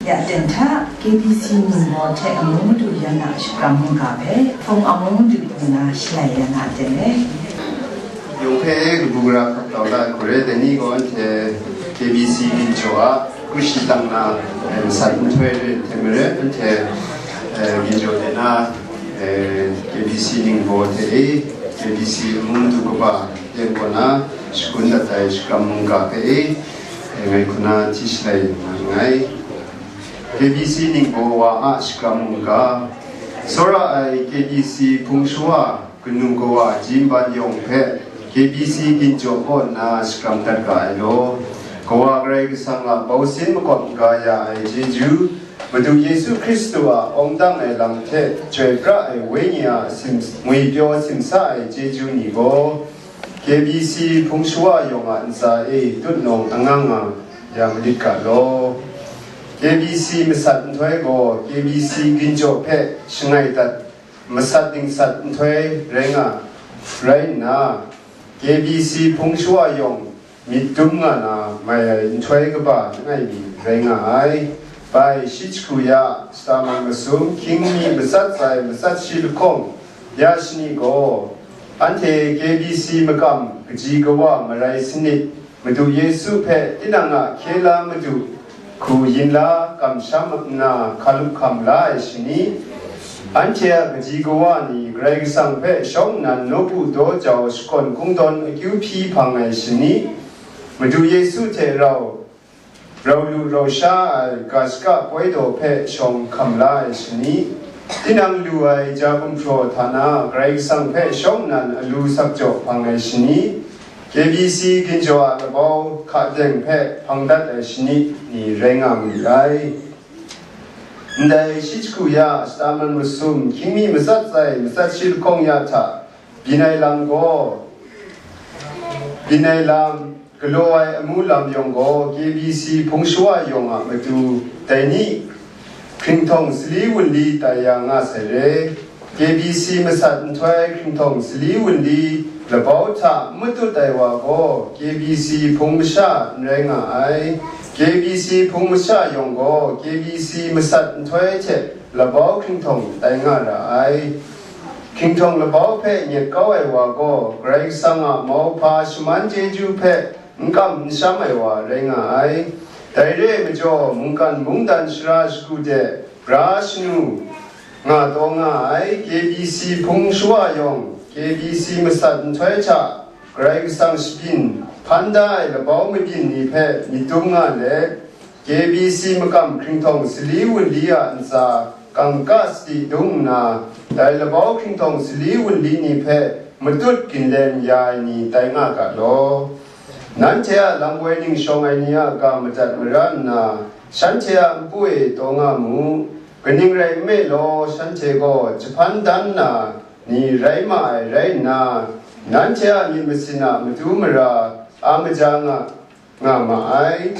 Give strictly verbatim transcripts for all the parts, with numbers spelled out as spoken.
Ya ten hta, K B C ningbaw hte amu madu yan a shakram mungga hpe, hpung amu madu nna shalai yan a ten e. Yawng hpe kabu gara hkap tau la ai hku re, dai ni gaw anhte K B C ginjaw a kru shi lang na, eh, masat nhtoi re hte maren, anhte, eh, ginjaw de na, eh, K B C ningbaw hte e, K B C amu madu kaba yan kaw na, shagun dat ai shakram mungga hpe e, eh, ngai hku na hti shalai nga nngai. K B C ningbaw wa a shakram mungga, tsawra ai K B C hpung shawa kanu kawa ji nban yawng hpe K B C ginjaw kaw nna shakram dat ga ai law. Kawa Karai Kasang a bausin makawp n-ga ya ai chyeju, Madu Yesu Hkristu a awng dang ai lam hte chyoi pra ai Wenyi a sim-, ngwipyaw simsa ai chyeju ni gaw, K B C hpung shawa yawng a ntsa e tutnawng angang nga ya malit ga law. K B C masat nhtoi gaw K B C ginjaw hpe shangai dat masat dingsat nhtoi rai nga, rai nna, K B C hpung shawa yawng myit dum nga na mai ai nhtoi kaba langai mi rai nga ai. Bai shi jahku ya, shata man masum, hkying mi matsat tsai, matsat shi lahkawng, ya shani gaw, anhte K B C makam kaji kawa marai sanit, Madu Yesu hpe tinang a hkye la Madu hku yin la kamsham nna hkalup hkam la ai shani, anhte a kaji kawa ni Karai Kasang hpe shawng nnan nawku daw jau shakawn kungdawn akyu hpyi hpang ai shani, Madu Yesu hte rau, rau lu rau sha ai ga shaka poi daw hpe shawng hkam la ai shani, tinang lu ai ja gumhpraw hta na Karai Kasang hpe shawng nnan alu sakjaw hpang ai shani, K B C ginjaw a labau hka deng hpe hpang dat ai shani ni rai nga mu ai. Ndai shi jahku ya, shata man masum, hkying mi matsat tsai, matsat shi lahkawng ya hta byin ai lam gaw, byin ai lam, galaw ai amu lam yawng gaw K B C hpung shawa yawng a matu dai ni hkringhtawng sali wunli tai ya nga sai re. K B C masat nhtoi hkringhtawng sali wunli labau hta n matut ai wa gaw K B C hpung masha n rai nga ai. K B C hpung masha yawng gaw K B C masat nhtoi hte labau hkringhtawng tai nga ra ai. Hkringhtawng labau hpe nyet kau ai wa gaw, Karai Kasang a mauhpa shaman chyeju hpe n kam n sham ai wa rai nga ai. Dai re ai majaw, mungkan mungdan shara shagu de bra shanu nga taw nga ai, K B C hpung shawa yawng, K B C masat nhtoi hta Karai Kasang shabyin hpan da ai labau mabyin ni hpe myit dum nga let, K B C makam hkringhtawng sali wunli a ntsa kangka sadi dung nna, dai labau hkringhtawng sali wunli ni hpe matut ginleng ya ai ni tai nga ga law. Nanhte a lam woi ning shawng ai ni a ga madat mara nna, shanhte a npu e taw nga mu. Kaning rai nme law, shanhte gaw jahpan dan na ni rai ma ai rai nna, nanhte a myit masin a matu mara a maja nga nga ma ai.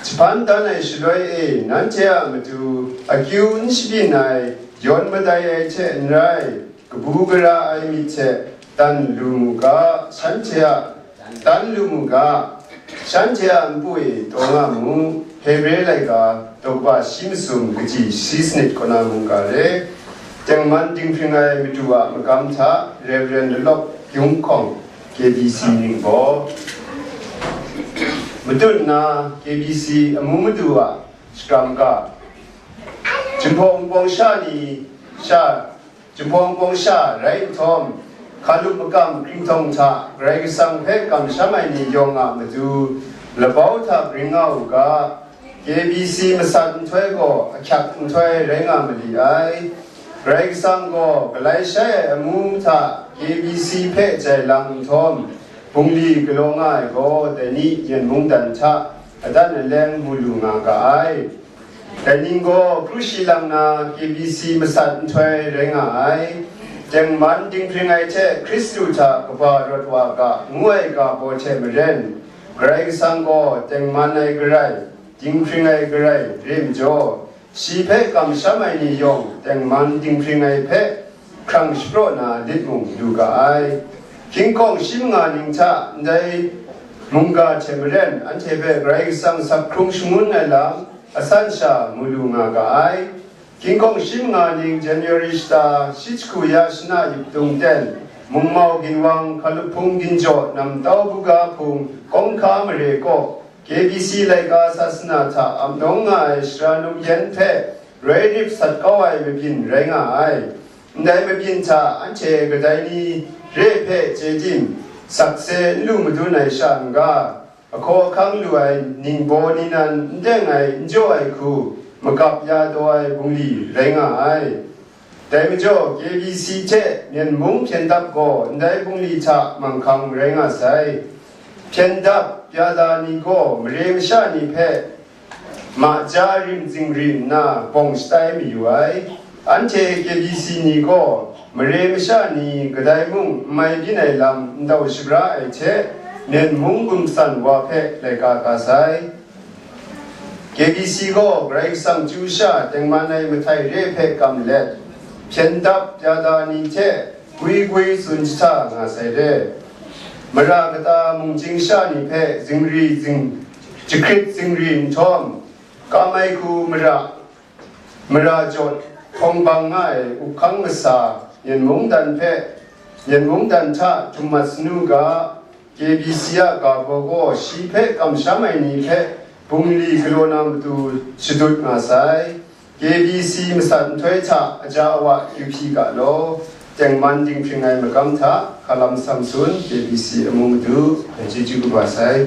Jahpan dan ai shaloi e, nanhte a matu akyu n shabyin ai, yawn madai ai hte n rai, kabu gara ai myit hte dan lu mu ga, shanhte a dan lu mu ga, shanhte a npu e taw nga mu. Hebre laika daw kaba shi masum kaji shi sanit kaw na mungga re. Tengman dinghpring ai matu a magam hta, Rev. Lalawk Yung Hkawng, K B C ningbaw. Matut nna K B C amu madu a shakram ga, Jinghpaw Wunpawng sha ni sha, Jinghpaw Wunpawng sha rai nhtawm, hkalup makam hkringhtawng hta Karai Kasang hpe kamsham ai ni yawng a matu, labau hta bring nga u ga, K B C masat nhtoi gaw ahkyak nhtoi rai nga mali ai. Karai Kasang gaw galai shai ai amu hta K B C hpe jai lang nhtawm, bungli galaw nga ai gaw, dai ni yen mungdan hta adan aleng mu lu nga ga ai. Dai ning gaw kru shi lang na K B C masat nhtoi rai nga ai. Tengman dinghpring ai hte Hkristu hta kaba rawt wa ga ngu ai ga baw hte maren, Karai Kasang gaw tengman ai Karai, dinghpring ai Karai re majaw, shi hpe kamsham ai ni yawng tengman dinghpring ai hpe hkrang shapraw na lit mung lu ga ai. Hkying hkawng shi manga ning hta ndai mungga hte maren anhte hpe Karai Kasang sap hkrung shangun ai lam, asan sha mu lu nga ga ai. Ginhkawng shi manga ning January shata shi jahku ya shana yip tung ten, Mungmau ginwang Hkalup Hpung ginjaw namtau buga hpung kawng hka mare kaw, K B C laika sasana hta ap nawng nga ai sara num yan hpe roi rip sat kau ai mabyin rai nga ai. Ndai mabyin hta anhte kadai ni re hpe chye tim, sakse n lu madun ai sha n ga, ahkaw ahkang lu ai ningbaw ni nan n teng ai n jaw ai hku, magap ya taw ai bungli rai nga ai. Dai majaw, K B C hte Myen mung hpyen dap gaw ndai bungli hta manghkang rai nga sai. Hpyen dap, pyada ni gaw mare masha ni hpe ma ja rim zingri nna bawng shatai mayu ai. Anhte K B C ni gaw mare masha ni kadai mung n mai byin ai lam n dau shabra ai hte, Myen mung gumsan wa hpe laika ka sai. K B C gaw Karai Kasang chyu sha tengman ai mahtai re hpe kam let, hpyen dap pyada ni hte gwi gwi tsun jahta nga sai re. Mara kata mungchying sha ni hpe zingri zing, jahkrit zingri nhtawm, kam ai hku mara, mara jawt hpawng bang nga ai uphkang masa, Myen mungdan hpe, Myen mungdan hta htum mat sanu ga, K B C a ga baw gaw shi hpe kamsham ai ni hpe bungli galaw na matu shadut nga sai. K B C masat nhtoi hta aja awa yu hpyi ga law, tengman dinghpring ai magam hta Hkalam Samson, K B C amu matu, dai chyeju kaba sai.